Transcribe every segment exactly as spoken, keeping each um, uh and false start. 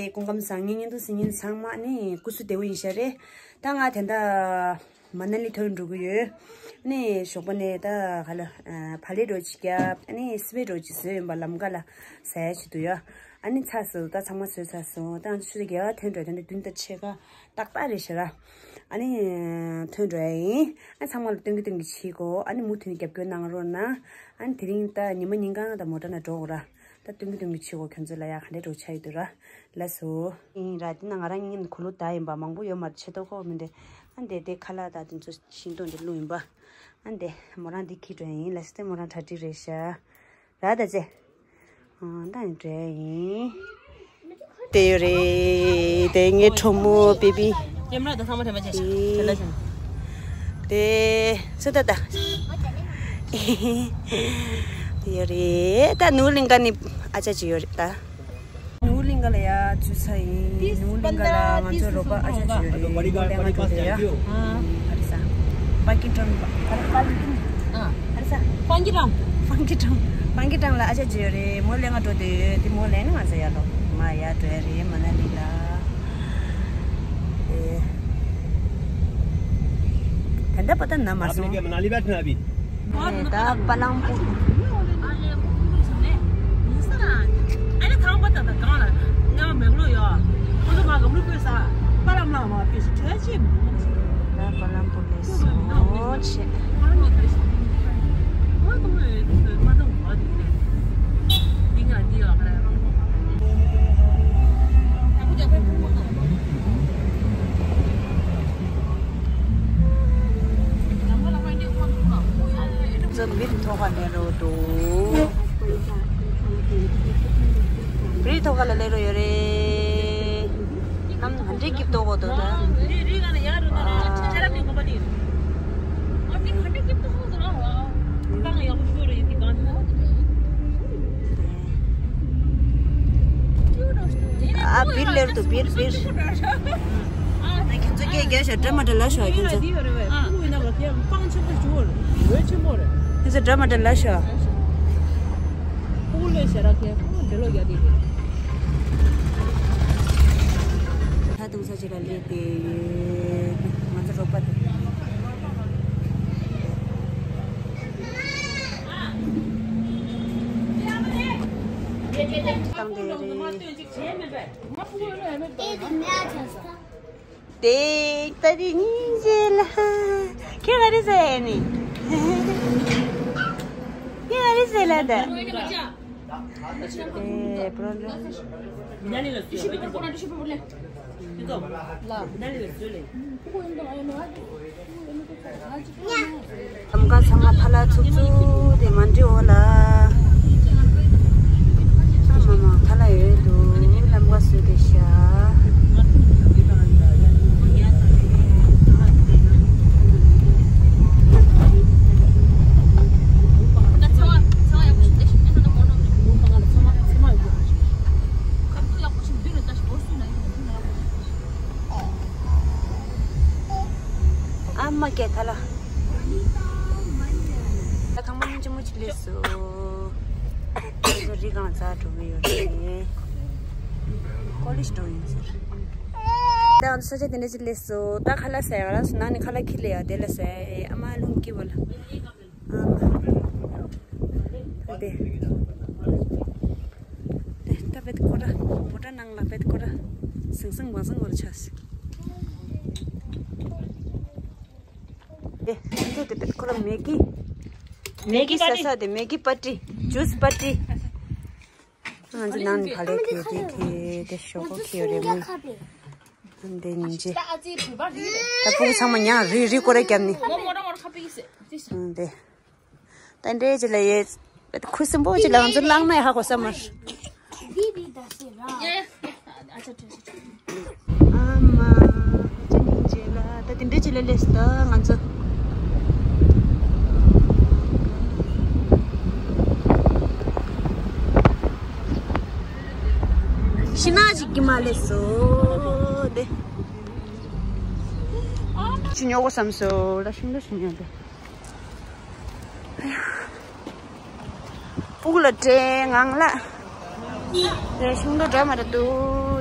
སྐུ་ཁམས་བཟང་། ངའི་བརྙན་ཐུང་གཟིགས་མཁན་ཚང་མ་ནི་སྐུ་གཟུགས་བདེ་པོ་ཡིན་ཤག་རེད། ད་ང་དེ་འདྲ་མ་ན་ལི་ཐོན་འགྲོ་གི་ཡོད། ནི་ཞོགས་པ་ནས་ད་ག་ལ་བག་ལེབ་འདྲ་ཅིག་བརྒྱབ། ཨ་ནི་སི་པན་འདྲ་ཅིག་བཟོས་ཡིན་པ། ལམ་ཁ་ལ་ཟ་ཡ་ཅིག་འདུག་ཡ། ཨ་ནི་ཚར་སོང་། ད་ཚང་མ་ཟོས་ཚར་སོང་། ད་ང་ཚོ་ཆུ་ཚོད་བརྒྱད་པ་ཐོན་འགྲོ། ད་ནི་བདུན་དང་ཕྱེད་ཀ་ཏག་ཏག་རེད་ཤག་ར། ཨ་ནི་ཐོན་འགྲོ་ཡ་ཡིན། ཨ་ཚང་མ་ལ་སྟོན་གི་སྟོན་གི་བྱེད་དགོས། ཨ་ནི་མུ་མཐུད་ནས་རྒྱབ་སྐྱོར་གནང་རོགས་གནང་། ཨ་ནི་དེ་རིང་ད་ཉི་མ་ཉིན་གང་ད་མོ་ཊ་ནང་འགྲོ་དགོས་ར། ད་སྟོན་གི་སྟོན་གི་བྱེད་དགོས། ཁྱོད་ཚོ་ལ་ཡ་ག་འདྲས་འདྲ་ཆགས་ཡོད་འདུག་ར། ལགས་སོ། ཡིན་ར། དེ་ན་ང་རང་གཉིས་གོས་ལུགས་ད་ཡིན་པ། མང་པོ་ཡོད་མ་རེད། ཆེ་ཏོག་ཁོག་མི་འདྲ། ཨ་འདི་དེ་ཁ་ལག་ད་དེ་ཚོ་ཤིང་ཏོག་འདི་བླུགས་ཡིན་པ། ཨ་འདི་མོ་རང་འདི་འཁྱེར་འགྲོ་ཡིན། ལགས་སོ། དེ་མོ་རང་གྲ་སྒྲིག་རེད་ཤག་ར། ད་ཚེ། ཨ་ད་འགྲོ་ཡིན། དེ་ཡོད་རེད། དེ་ངའི་གྲོགས་མོ་པི་པི། ཀེམ་ར་དང་ཚང་མ་དྲན་པ་བྱས་ཤག་དེ་ལ་བྱུང་། དེ་སུ་ད་ད། དེ་ཡོད་རེད། ད་ནོར་གླིང་ཀ་ནི་ཨ་ཅག་ཅིག་ཡོད་རེད་ད། ནོར་གླིང་ཀ་ལ་ཡ་འཛུལ་ཚར་ཡིན། ནོར་གླིང་ཀ་ལ་ང་ཚོའི་རོགས་པ་ཨ་ཅག་ཅིག་ཡོད་རེད། མོ་ལས་ང་འགྲོ་དེ་ཡ། ཨ་རེད་ས། པ་ཀི་ཀྲང་། ཨ་རེད་ས། ཧྥང་ཀི་ཀྲང་། ཧྥང་ཀི་ཀྲང་། ཧྥང་ཀི་ཀྲང་ལ་ཨ་ཅག་ཅིག་ཡོད་རེད། མོ་ལས་ང་འགྲོ་དེ་ཡོད། དེ་མོ་ལས་ནི་ང་ཚོ་ཡ་ལོ་མ་ཡ་འགྲོ་ཡ་རེད། མ་ན་ལི་ལ། ཨེ། ད་ལྟ་པ་ད་ན་མ་སོང་། ད་པ་ལང་པོ། ད་པ་ལང་པོ་ལས་སོང་ཆེ། ཚོ་བིར་ཐོག་ཁ་ལེན་རོགས་འདུག་བིར་ཐོག་ཁ་ལ་ལེན་རོགས་ཡོད་རེད། གནམ་ག་འདྲའི་སྐྱིད་ཏོག་པོ་འདུག་ད། ཨ་བིར་ལེར་དུ་བིར་བིར། ཁྱེད་ཚོ་སྐད་རྒྱག་ཤོག་འདྲ་མ་འདྲ་ལབ་ཤོག་ཁྱེད་ཚོ། ཁྱེད་ཚོ་འདྲ་མ་འདྲ་ལབ་ཤོག་ད་དུང་ས་ཆ་ལ་སླེབས་ཏེ་ཡོད། ང་ཚོ་རོགས་པ་དེ། བཏང་དེ་རེད། དེ་ད་དེ་སྙིང་རྗེ་ལ། ཁྱེད་ག་རེ་ཟེར་ནི། ཁྱེད་ག་རེ་ཟེར་ལ་ད། ཨེ་པྲོ་ལོ། ལམ་ཁ་ཚང་མ་ཐལ་བ་ཚུབ་ཚུབ་དེ་མ་འགྲིག་འོ་ལ། ཨ་མ་མ་ཐལ་ཡོད་འདུག་ལམ་ཁ་བཟོས་ཏེ་ཤག་ཨ་མ་སྐད་ཐལ། ད་ཁང་པ་སྙིང་རྗེ་མོ་ཅིག་སླེབས་སོང་། ཁོ་ཚོ་རི་སྒང་ལ་འཛེགས་འགྲོ་གི་ཡོད་རེད། ཀོ་ལེ་ཇི་འགྲོ་ཡིན་ཟེར། ད་ང་ཚོ་ས་ཆ་དེ་འདྲ་ཅིག་སླེབས་སོང་། ད་ཁ་ལག་ཟ་ཡ། ང་རང་ཚོ་ནང་ནས་ཁ་ལག་འཁྱེར་སླེབས་ཡ། དེ་ལ་ཟ་ཡ། ཨ་མ་རླུང་འཁྱེར་བ་ལ། ཨ་མ། དེ། དེ་ད་བེད་ཁོ་ར། མོ་ཊ་ནང་ལ་བེད་ཁོ་ར། ཟང་ཟིང་བང་ཟིང་བར་ཆགས། དེ་དེ་དེ་བེད་ཁོ་ར་མེ་གི། མེ་གི་ཟ་ས་དེ་མེ་གི་པ་ཏི། ཇུས་པ་ཏི། ང་ཚོ་ནང་ནས་ཕ་ལས་ཁྱེར་དེ་ཁྱེར་དེ་ཞོག་ཁོ་ཁྱེར་ཡོད་རེད་མོ། འདི་ཉིན་རྗེ། ད་ཕྲུ་གུ་ཚང་མ་ཉག་རི་རི་སྐོར་ར་བརྒྱབ་ནི། འདི། ད་འདྲའི་ཅི་ལ་ཡེ། ཁུ་སིམ་པོ་ཅི་ལ་ང་ཚོ་ལངས་ན་ཧ་གོ་ས་མར། ཨ་མ། ཅི་ནི་ཅི་ལ་ད་དེ་འདྲའི་ཅི་ལ་ལེས་ད་ང་ཚོ། ཤི་ན་ཅིག་གི་མ་ལེས་སོ་དེ། ཅི་ཉོ་གོ་བསམ་སོ་ལ་ཤིང་ཏོག་ཞིག་ཉོ་དེ། སྤུ་གུ་ལ་སྤྲད་ངང་ལ། དེ་ཤིང་ཏོག་འདྲ་མ་འདྲ་འདུག་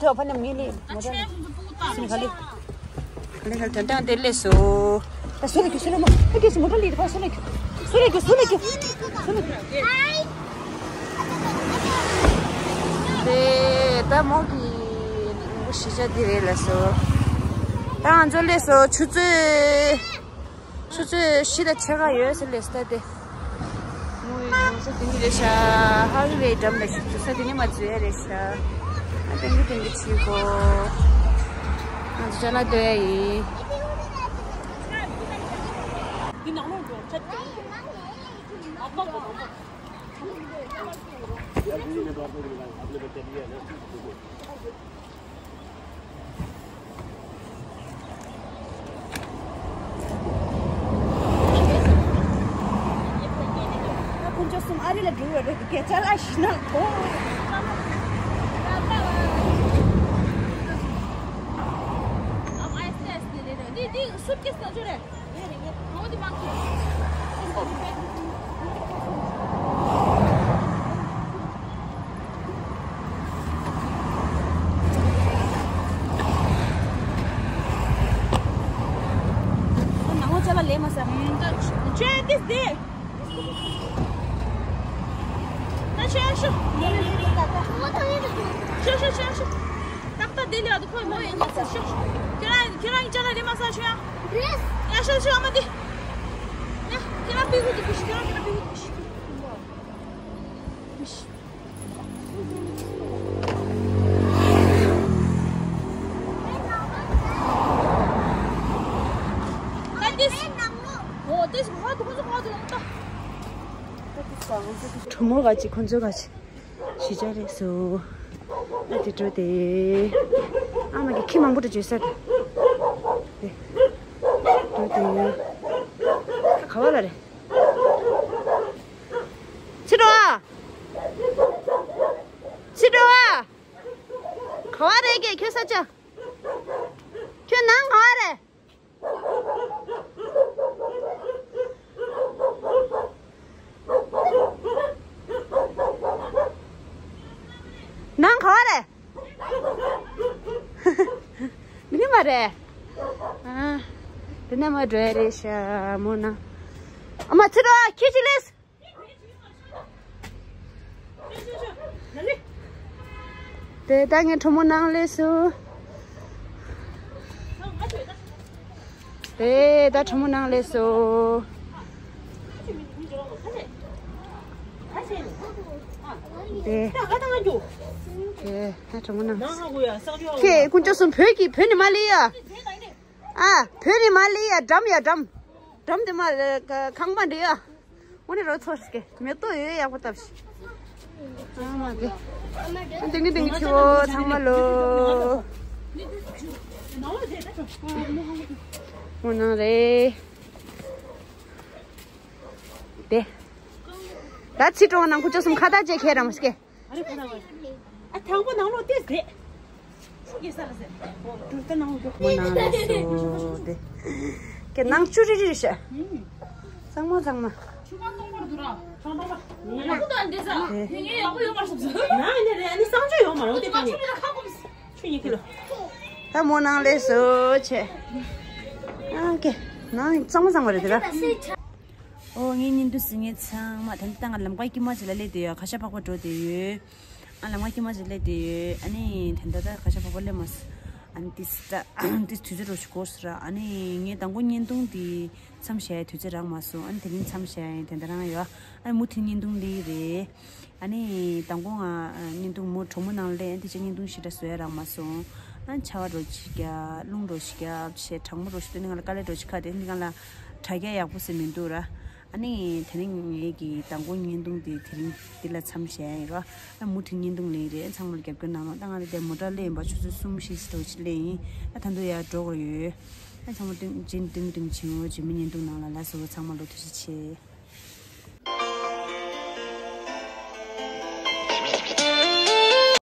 ཐོ་ཕ་ནམ་ངེ་ལེ་མོ་ཏོ་སུན་ཁ་ལེ། ཁ་ལེ་ཁ་ལེ་ཐོན་ཏང་དེ་ལེ་སོ། ད་སུ་ལེ་ཁྱོད་སུ་ལེ་མོ་ཨ་ཁྱོད་སུ་མོ་ཏོ་ལེ་ཕ་སུ་ལེ་ཁྱོད་སུ་ལེ་ཁྱོད་སུ་ལེ་ཁྱོད་སུ་ལེ་ཁྱོད། དེ་ད་མོ་གི་ཞི་ཆ་དེ་རེད་ལ་སོ། ད་ང་ཚོ་ལེ་སོ་ཆུ་ཚོད། ཆུ་ཚོད་བཞི་དང་ཕྱེད་ཀ་ཡོད་ཟེར་ལས་ས་དེ། མོ་ཡི་ཡོང་ས་དེ་ནི་རེད་ཤག་ཧ་རི་རེད་འགྲམ་ལ་ཞུགས་ས་དེ་ནི་མ་འཛུལ་ཡ་རེད་ཤག་ཨ་ཏེང་གི་ཏེང་གི་ཆུ་གོ་ང་ཚོ་ཅ་ལག་ལྟོས་ཡ་ཡིན། དཀོན་མཆོག་གསུམ་ཨ་རི་ལ་འགྲོ་བ་རེད་དེ་སྐད་ཆ་ལ་ཤི་ན་གོ། འདི་འདི་སུཊ་ཀེས་ན་ཆོ་རེད། ནང་ལོགས་ཅ་ལག་ལས་མ་ཟ། ཆོས་ཏིས་དེ། ན་ཤོ་ཤོ། ཤོ་ཤོ་ཤོ་ཤོ། ཏག་ཏག་དེ་ལས་ཨ་དུ་ཁོས་མོ་ཡིན་ན་ཤོ། ཁྱེད་རང་ཁྱེད་རང་ཅ་ལག་ལས་མ་ཟ་ཤོ་ཡ། ཡ་ཤོ་ཤོ་ཨ་མ་དེ། ཡ་ཁྱེད་རང་པི་ཧུ་དེ་ཁུ་ཤི་ཁྱེད་རང་ཁྱེད་རང་པི་ཧུ་དེ་ཁུ་ཤི། གྲོ་མོ་ག་ཅིག་ཁོ་ཚོ་ག་ཅིག་ཞི་ཅ་རེད་སོ། ཨ་དེ་འགྲོ་དེ། ཨ་མ་གི་ཁྱི་མང་པོ་འདྲ་བྱོས་ས་དེ། དེ། འགྲོ་དེ། ག་བ་ལ་རེད། ཕྱི་འགྲོ་ཨ། ཕྱི་འགྲོ་ཨ། ག་བ་རེད་ཀྱེ་ཁྱོད་ས་ཆ། ཁྱོད་ནང་ག་བ་རེད། ནང་ག་བ་རེད། འདི་ནས་མར་རེད། ཨ། འདི་ནས་མར་འགྲོ་ཡ་རེད་ཤག་མོ་ན། ཨ་མ་ཚེ་རོགས་ཁྱེད་ཅི་ལེས། དེ་ད་ངའི་གྲོགས་མོ་ནང་སླེབས་སོང་། དེ་ད་གྲོགས་མོ་ནང་སླེབས་སོང་། དེ། དེ་ད་གྲོགས་མོ་ནང་། ཁྱེད་དཀོན་མཆོག་གསུམ་བོད་ཀྱི་བོད་ནས་མར་སླེབས་ཡ། ཨ། བོད་ནས་མར་སླེབས་ཡ་འགྲམ་ཡ་འགྲམ། འགྲམ་དེ་མ་ཁང་པ་འདྲ་ཡ། འོ་ནི་རོ་ཚོར་སྐེ་མེ་ཏོག་ཡོད་ཡག་པོ་བཏབ་ཤིག་ཨ་མ་དེ། ཏིང་ཏིང་ཁྱི་བོ་ཚང་མ་ལོ། འོ་ན་རེ། དེ། ད་ཚིག་གྲོང་ནང་ཁུ་ཅོ་སུམ་ཁ་ད་ཅེ་ཁེ་རམ་སྐེ་ཨ་རེ་ཁ་ན་བ། ཨ་དང་པོ་ནང་ལོགས་ཏེ་ཟེ། ཤུ་གེ་ས་ལ་ཟེ། འོ་དུར་ཏ་ནང་ལོགས། མོ་ནང་ལོགས་སུ་ཏེ། ཀེ་ནང་ཆུ་རི་རི་ཤ། ཚང་མ་ཚང་མ། ཁྱོད་ཀྱང་གཏོང་བར་འདུག་ར། ཁྱོད་གཏོང་བར། ཡག་པོ་འདུག་ཨ་འདི་ས། དེ་ངས་ཡག་པོ་ཡོད་མ་སོང་ཟེར། ན་ཨ་ནི་རེད། ཨ་ནི་གསང་སྤྱོད་ཡོད་མ་རེད། འོ་དེ་ཁྱོད་ཀྱང་ཁྱོད་ཀྱང་ཁ་སྐོམ། ཆུ་ཡིན་ཁི་ལོ། ད་མོ་ནང་ལས་བཟོ་བྱས། ཨ་ཀེ། ནང་གཙང་མ་གཙང་མ་རེད་དེ་ར། ཨོ་ངའི་བརྙན་ཐུང་གཟིགས་མཁན་ཚང་མ་ད་ལྟ་ང་ལམ་ཀ་དཀྱིལ་མ་ཅིག་ལ་སླེབས་བསྡད་ཡོད། ཁ་ཤ་ཕག་པ་འགྲོ་བསྡད་ཡོད། ཨ་ལམ་ཀ་དཀྱིལ་མ་ཅིག་སླེབས་བསྡད་ཡོད། ཨ་ནི་དེ་འདྲ་ད་ཁ་ཤ་ཕག་པ་སླེབས་མ་སོང་། ཨ་ནི་ཏིས་ད་ཏིས་དུས་ཚོད་འགྲོ་ཞིག་འགོར་སོང་ར། ཨ་ནི་ངས་མདང་དགོང་བརྙན་ཐུང་འདི་མཚམས་བཞག་ཡ་དུས་ཚོད་རག་མ་སོང་། ཨ་ནི་དེ་རིང་མཚམས་བཞག་ཡ་དེ་འདྲ་རང་ཡོད། ཨ་ནི་མུ་མཐུད་བརྙན་ཐུང་སླེབས་རེད། ཨ་ནི་མདང་དགོང་ང་བརྙན་ཐུང་མོ་གྲོགས་མོ་ནང་སླེབས། ཨ་ནི་དེ་ཅིག་བརྙན་ཐུང་ཞེ་དྲག་བཟོ་ཡ་རག་མ་སོང་། ཨ་ནི་ཆར་པ་འདྲ་ཅིག་བརྒྱབ། རླུང་འདྲ་ཅིག་བརྒྱབ་བྱས། གྲང་མོ་འདྲ་ཅིག་སྟོན་ནི་ང་ལ་དཀའ་ལས་འདྲ་ཅིག་ཁག་དེ་འདི་ང་ལ་དྲ་རྒྱ་ཡག་པོ་ཟེར་མི་འདུག་ར། ཨ་ནི་དེ་རིང་ངེད་ཀྱི་མདང་དགོང་བརྙན་ཐུང་དེ་དེ་རིང་འདི་ལ་མཚམས་བཞག་ཡ་ཡིན་ར། ཨ་མུ་མཐུད་བརྙན་ཐུང་སླེབས་རེད། ཨ་ཚང་མ་ལ་རྒྱབ་སྐྱོར་གནང་རོགས། ད་ང་ལ་དེ་མོ་ཊ་སླེབས་ཡིན་པ། ཆུ་ཚོད་གསུམ་བཞི་ཙམ་འདྲ་ཅིག་སླེབས་ཡིན། ཨ་ད་དུང་ཡར་འགྲོ་དགོས་ཡོད། ཨ་ཚང་མ་ཏིང་ཅིན་ཏིང་ཏིང་བྱིན་འོ་རྗེས་མའི་བརྙན་ཐུང་ནང་ལ་ལགས་སོ། ཚང་མ་ལ་ཐུགས་རྗེ་ཆེ།